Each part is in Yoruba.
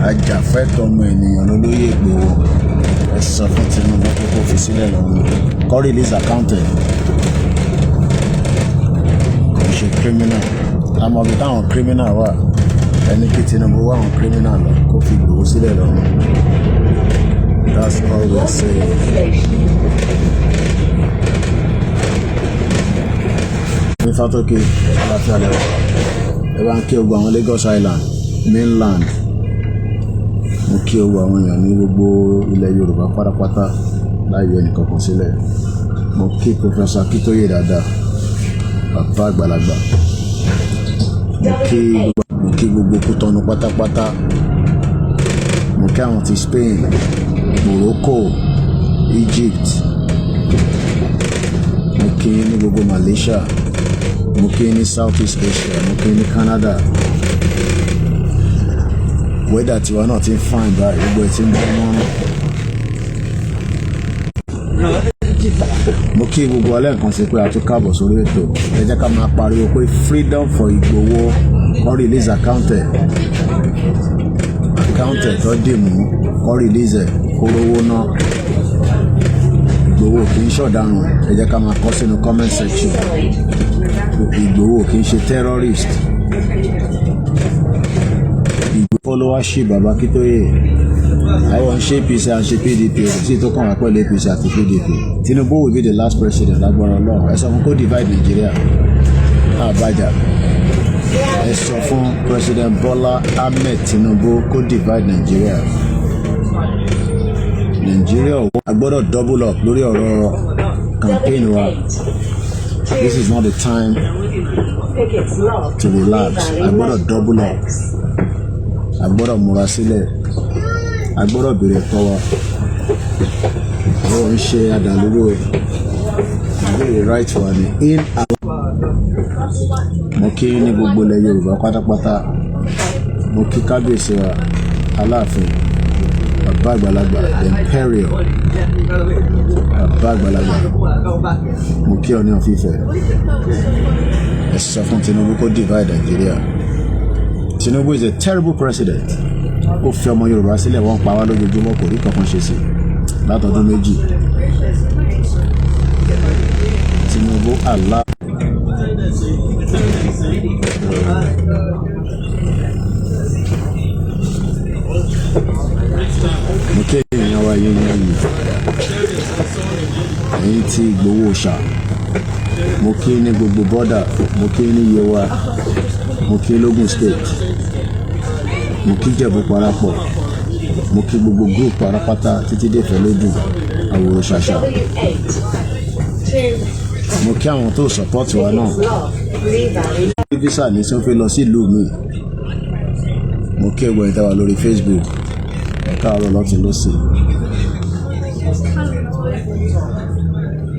Ajàfẹ́tọ̀ọ́ ọmọ ènìyàn lolóyè Ìgbòho. Ẹ sọ fún Tinubu pé kó fi sílẹ̀ lọ́rùn, kó release account ẹ̀. Kò ń ṣe criminal, àmọ́ ibi táwọn criminal wà. Ẹni kí Tinubu wá àwọn criminal lọ, kó fi Ìgbòho sílẹ̀ lọ́rùn. That's all we are saying. Ní Fátókè, àlàáfíà lẹ́wọ̀. Ẹ bá ń kí gbogbo àwọn Lagos Island, mainland. Mo kí gbogbo àwọn èèyàn ní gbogbo ilẹ̀ Yorùbá pátápátá láì yọ ẹnìkankan sílẹ̀. Mo kí Professor Akíntóyè dáadáa, bàbá àgbàlagbà. Mo kí gbogbo Kútọ́nù pátápátá. Mo kí àwọn ti Spain, Morocco, Egypt. Mo kí ní gbogbo Malaysia. Mo kí ní Southeast Asia. Mo kí ní Canada. Weather tiwa náà ti ń fine báyìí, gbogbo ẹ̀ ti ń bọ́ mọ́rán. Mo kí gbogbo alẹ́ nǹkan sí pé a tún káàbọ̀ sórí ètò. Ẹ jẹ́ ká máa pariwo pé freedom for Ìgbòho, kó release account ẹ̀, account ẹ̀ tó dì mú, kó release ẹ̀, kó rówó ná. Ìgbòho kì í ṣọ̀daràn. Ẹ jẹ́ ká máa kọ sínú comment section. Ìgbòho kì í ṣe terrorist. Ìgbòho followership bàbá Akíntóyè, àwọn ń ṣe APC, à ń ṣe PDP, kò sí tó kàn wá pẹ̀lú APC àti PDP. Tinubu will be the last president lágbára Ọlọ́run. Ẹ sọ fún kó divide Nigeria àbájá. Ẹ sọ fún President Bola Ahmed Tinubu kó divide Nigeria. Nigeria, a gbọ́dọ̀ double up lórí ọ̀rọ̀ campaign wa. This is not the time to relax. A gbọ́dọ̀ double up, a gbọ́dọ̀ múra sílẹ̀, a gbọ́dọ̀ béèrè ẹ̀tọ́ wa. Àwọn ń ṣe àdàlúrú o, ìbéèrè right wa ni in. Mo kí ní gbogbo ilẹ̀ Yorùbá pátápátá. Mo kí kábíyèsí wa, Aláàfin, bàbá àgbàlagbà, the imperial bàbá àgbàlagbà. Mo kí Ọọ̀ni of Ifẹ̀. Ẹ sọ fún Tinubu kó divide Nigeria. Tinubu is a terrible president. Ó fi ọmọ Yorùbá sílẹ̀, wọ́n pa wá lójoojúmọ́, kò rí kankan ṣe sí látọdún 2. Tinubu Allah. Mo kí èèyàn wa yẹn yẹn yìí, ẹ̀yin tí Ìgbòho ṣà. Mo kí ní gbogbo bọ́dà. Mo kí ní Yewa. Mo kí lógùn State. Mo kí Jẹ̀bú parapọ̀. Mo kí gbogbo group parapata títí dé Ìfẹ́lódùn, Àwòrò Ṣàṣà. Mo kí àwọn tó support wa náà. Visa ní sọ fẹ́ lọ sí ìlú mi. Mo kí ẹgbẹ́ ìtawà lórí Facebook. Ẹ káàárọ̀ lọ́tún lọ́sì.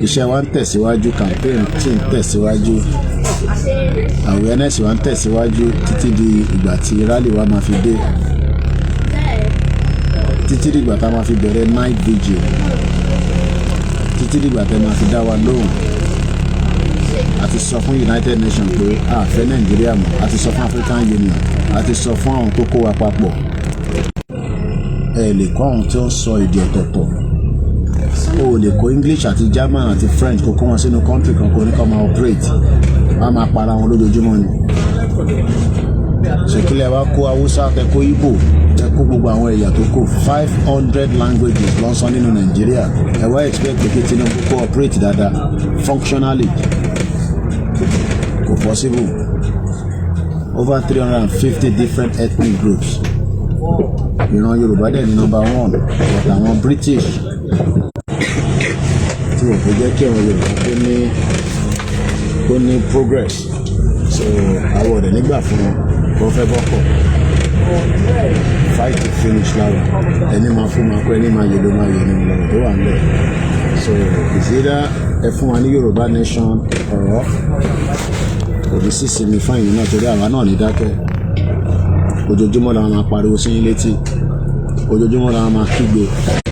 Iṣẹ́ wa ń tẹ̀síwájú, campaign tí ń tẹ̀síwájú, awareness wa ń tẹ̀síwájú títí di ìgbà tí rally wa máa fi dé, títí di ìgbà tá a máa fi bẹ̀rẹ̀ night vigil, títí di ìgbà tá a máa fi dá wa lóhùn. A ti sọ fún United Nations pé a fẹ́ Nàìjíríà mọ́. A ti sọ fún African Union. A ti sọ fún àwọn tó kó wa papọ̀. Ẹ lè kọ́ àwọn tí ó ń sọ èdè ọ̀tọ̀ọ̀tọ̀. O lè kó English àti German àti French, kó kó wọn sínú country kan, kó ní kó máa operate, wọ́n á máa para wọn lójoojúmọ́ ni. Ṣèkílẹ̀ wa kó Haúsá, tẹ kó Igbo, tẹ kó gbogbo àwọn ẹ̀yà tó kó 500 languages ló ń sọ nínú Nàìjíríà. Ẹ wá expect pé kí Tinubu kó operate dáadáa functionally? Kò possible. Over 350 different ethnic groups. Ìran Yorùbá dẹ̀ ní number one, but àwọn British tí wọ́n fẹ́ jẹ́ kí àwọn Yorùbá kó ní progress, so àwọn ọ̀dẹ̀ nígbà fún wọn kó fẹ́ bọ́kọ̀. Fight to finish lára ẹni máa fún máa kó ẹni máa yẹ ló máa yẹ ní ọ̀rọ̀ tó wà nílẹ̀. So it's either ẹ fún wa ní Yorùbá nation, ọ̀rọ̀ kò ní sí sinmi fún ẹ̀yin náà, torí àwa náà ní dákẹ́. Ojoojúmọ́ làwọn máa pariwo sí yín létí, ojoojúmọ́ làwọn máa kígbe.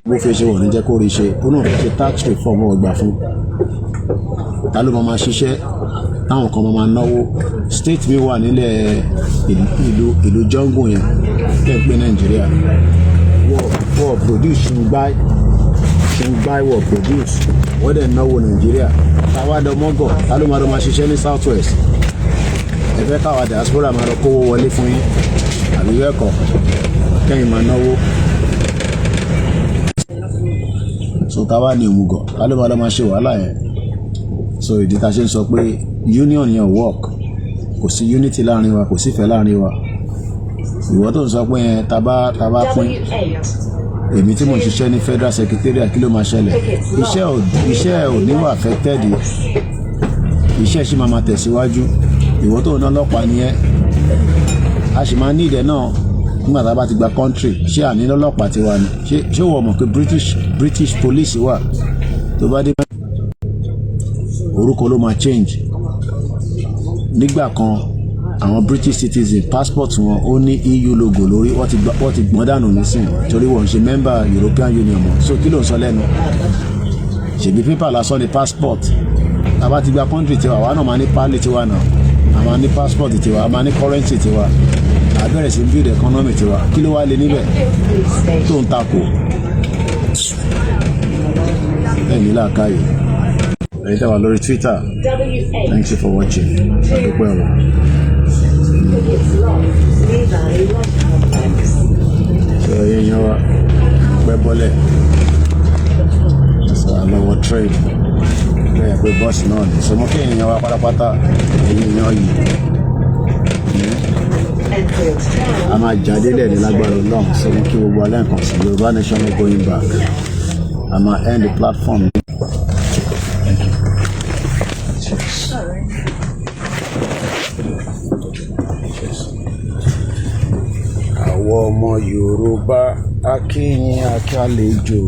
Bó fẹ́ ṣe, wọ́n ní jẹ́ kó rí ṣe. Ó náà fẹ́ ṣe tax reform, ọgbà fún ta ló máa ṣiṣẹ́. Táwọn kan máa náwó. State mi wà nílẹ̀ ìlú jungle yẹn tẹ́ ń pè Nàìjíríà. Wọ́n produce ṣùgbáì ṣùgbáì, wọ́n produce, wọ́n dẹ̀ náwó Nàìjíríà. Táwa dọmọ́gọ̀, ta ló máa lọ máa ṣiṣẹ́ ní South West? Ẹ fẹ́ káwa diaspora máa lọ kówó wọlé fún yín, àbí bẹ́ẹ̀ kọ́, kẹ́yìn máa náwó? So táwa ní òmùgọ̀, ta ló máa lọ máa ṣe wàhálà yẹn? So ìdí tá a ṣe ń sọ pé union yẹn ò work, kò sí unity láàrin wa, kò sífẹ̀ẹ́ láàrin wa. Ìwọ tó ń sọ pé yẹn tá bá pín, W8. èmi tí mo ń ṣiṣẹ́ ní federal secretariat, kí ló máa ṣẹlẹ̀? Iṣẹ́ ò ní wà affected, iṣẹ́ ṣì máa máa tẹ̀síwájú. Ìwọ tó ń ná ọlọ́pàá ni ẹ́, a sì máa ní ìdẹ náà nígbà tá a bá ti gba country. Ṣé àní lọ́lọ́pàá tiwa ni? Ṣé wọ́n mọ̀ pé British police wà? Tó bá dé, orúkọ ló máa change. Nígbà kan, àwọn British citizen, passport wọn ó ní EU logo lórí. Wọ́n ti gbọ́n dànù nísìn torí wọ́n ń ṣe member European Union mọ́. So kí ló ń sọ lẹ́nu? Ṣèbí paper lásán ni passport. Tá a bá ti gba country tiwa, àwa náà máa ní pálí tiwa náà, a máa ní passport tiwa, a máa ní currency tiwa, a bẹ̀rẹ̀ sí build economy tiwa. Kí ló wá lé níbẹ̀ tó ń takò ẹ̀ ní làákàyè? Ẹ̀yin tẹ́ wà lórí Twitter, W8. thank you for watching. Àdúpẹ́ o. Tickets locked. Lee Valley Lodge Complex. So ẹ̀yin yẹn wa pẹ́ bọ́lẹ̀, so àlọ́wọ́ train bẹ́ẹ̀ pé bọ́ọ̀sì náà ni. So mo kí ẹ̀yin yẹn wa pátápátá, ẹ̀yin yẹn yìí. Enfield Town. A máa jáde lẹ̀ ní lágbára Ọlọ́run. So mo kí gbogbo alẹ́ nǹkan sí. Yorùbá nation, no going back. A máa end the platform. Thank you. Cheers. Cheers. Àwọn ọmọ Yorùbá, akínyìn akálejò.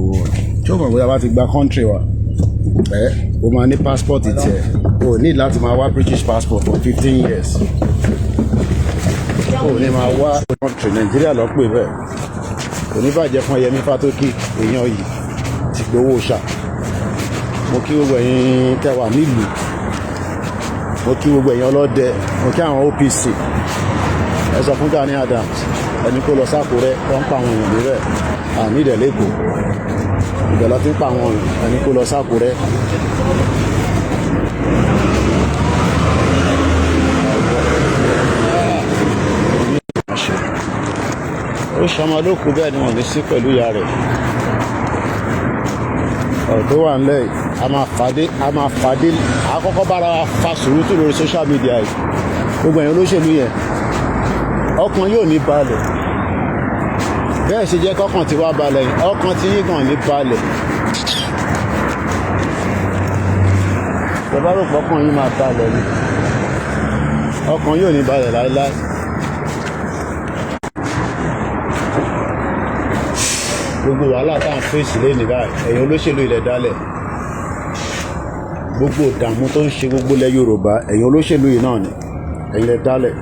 Tí ó mọ̀ bóyá bá ti gba country wa, ẹ o máa ní passport tiẹ̀, o ní láti máa wá British passport for 15 years. O ní máa wá country. Nàìjíríà lọ pè bẹ́ẹ̀. Kò ní bàjẹ́ fún Yẹmí Fátókì, èèyàn yìí ti gbowó ṣá. Mo kí gbogbo ẹ̀yin tẹ́ wà nílùú, mo kí gbogbo ẹ̀yin ọlọ́dẹ, mo kí àwọn OPC. Ẹ sọ fún Gani Adams, ẹni kó lọ sákúrẹ́ tó ń pa àwọn èèyàn níbẹ̀. Àní ìdẹ̀ lẹ́kọ̀ọ́ ìbẹ̀ lọ ti ń pa àwọn èèyàn, ẹni kó lọ sákúrẹ́. Ó ṣọmọ lókù bẹ́ẹ̀ ni wọ́n ní sí pẹ̀lú ìyá rẹ̀. Ọ̀rọ̀ tó wà nílẹ̀ yìí, a máa fàdé, a máa fàdé. Àkọ́kọ́ bára wa fa sùúrùtù lórí social media yìí. Gbogbo ẹ̀yin olóṣèlú yẹn, ọkàn yóò ní balẹ̀. Bẹ́ẹ̀ ṣe jẹ́ kọ́kàn tí wá balẹ̀ yìí, ọkàn tí yín kàn ní balẹ̀. Bàbá rò pọ́kàn yín máa balẹ̀ ni, ọkàn yóò ní balẹ̀ láéláé. Gbogbo wàhálà tá à ń fèsì lẹ́nìí báyìí, ẹ̀yin olóṣèlú ilẹ̀ dálẹ̀. Gbogbo ìdààmú tó ń ṣe gbogbo ilẹ̀ Yorùbá, ẹ̀yin olóṣèlú yìí náà ni, ẹ̀yin lẹ dálẹ̀.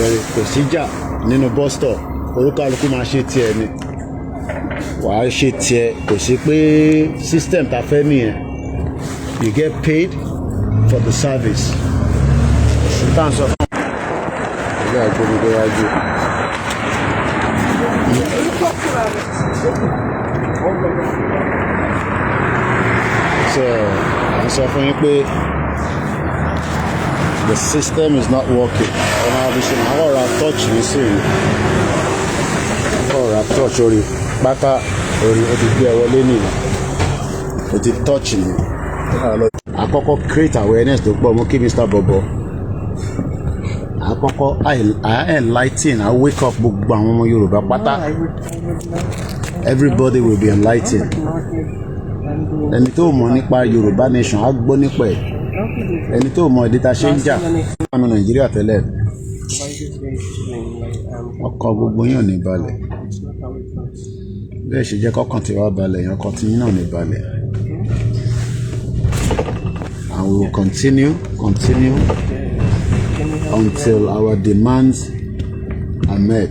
Ẹ̀rì kò síjà nínú bus stop, olúkálukú máa ṣe tiẹ̀ ni, wàá ṣe tiẹ̀. Kò sí pé system ta fẹ́ nìyẹn. You get paid for the service. Tá à ń sọ fún ilé àgbẹ̀mọdéwájú. So à ń sọ fún yín pé the system is not working. Ọmọ abiṣe máa wọ̀ ra touch nísìnyí, ọ̀rọ̀ touch orí pátá orí ó ti gbé ẹ wọlé nìyẹn, ó ti touch ni. Àkọ́kọ́ create awareness tó pọ̀. Mú kí Mr. Bobo àkọ́kọ́ I enlighten, I wake up gbogbo àwọn ọmọ Yorùbá pátá. Everybody will be enlightened. Ẹni tó mọ̀ nípa Yorùbá nation á gbọ́ nípa ẹ̀. Ẹni tó mọ̀ ìdí tá a ṣe ń jà nínú Nàìjíríà tẹ́lẹ̀, ọkọ̀ gbogbo yín ò ní balẹ̀. Bẹ́ẹ̀ ṣe jẹ́ kọ́kàn tí wàá balẹ̀ yẹn, ọkọ̀ tí yín náà ní balẹ̀. And we will continue until our demands are met.